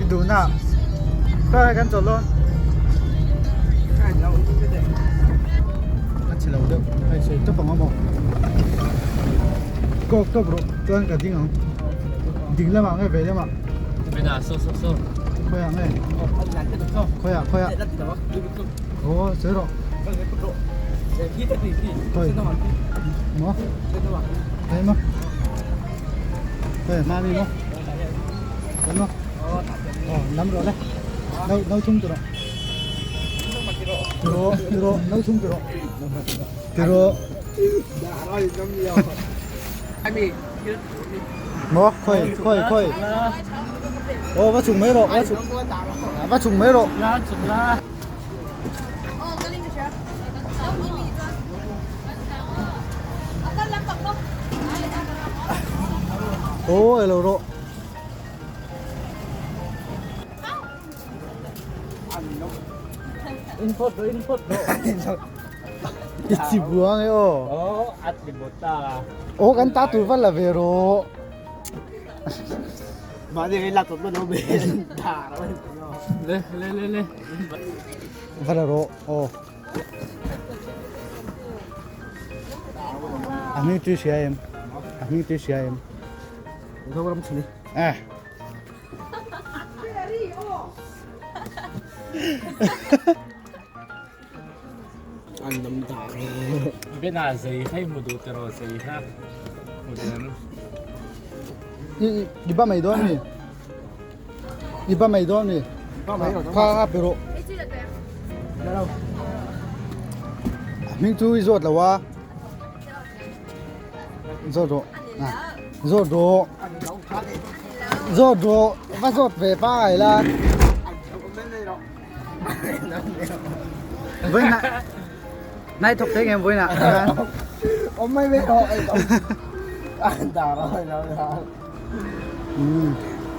Duhna khawiah kan chawlh dawn a chhe lo deuh hei sawi tawp ang amaw kawk tawp rawh chuan ka ding ang ding lamah nge vei lamah khawiah nge khawiah khawiah aw sawi rawh khawi maw hei maw hei hma mi maw Kan maw lam rawh le no no thum ti rawh ti rawh ti rawh no thum ti rawh ti rawh maw khawi khawi khawi aw va chhuk mai rawh va chhuk va chhuk mai rawh aw elo rawh. I chi buang e aw. Aw kan ta tur va la ve rawh. Va la rawh aw. A hming tui hria em? A hming tui hria em? Zoram chhuni. Eh. An dam ta. Bena zei khai mu du tero zei ha. Mu dem. I i ba mai dawn mi. I ba mai dawn mi. Kha kha pe rawh. Hming chu i zawt lo a. Zawt rawh. Zawt rawh. Zawt rawh. Va zawt ve pangai la. Vawiinah nai thawk thei ngem vawiinah Awm mai mai rawh ei tawh. An dar a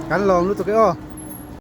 Kan lawm lutuk e aw.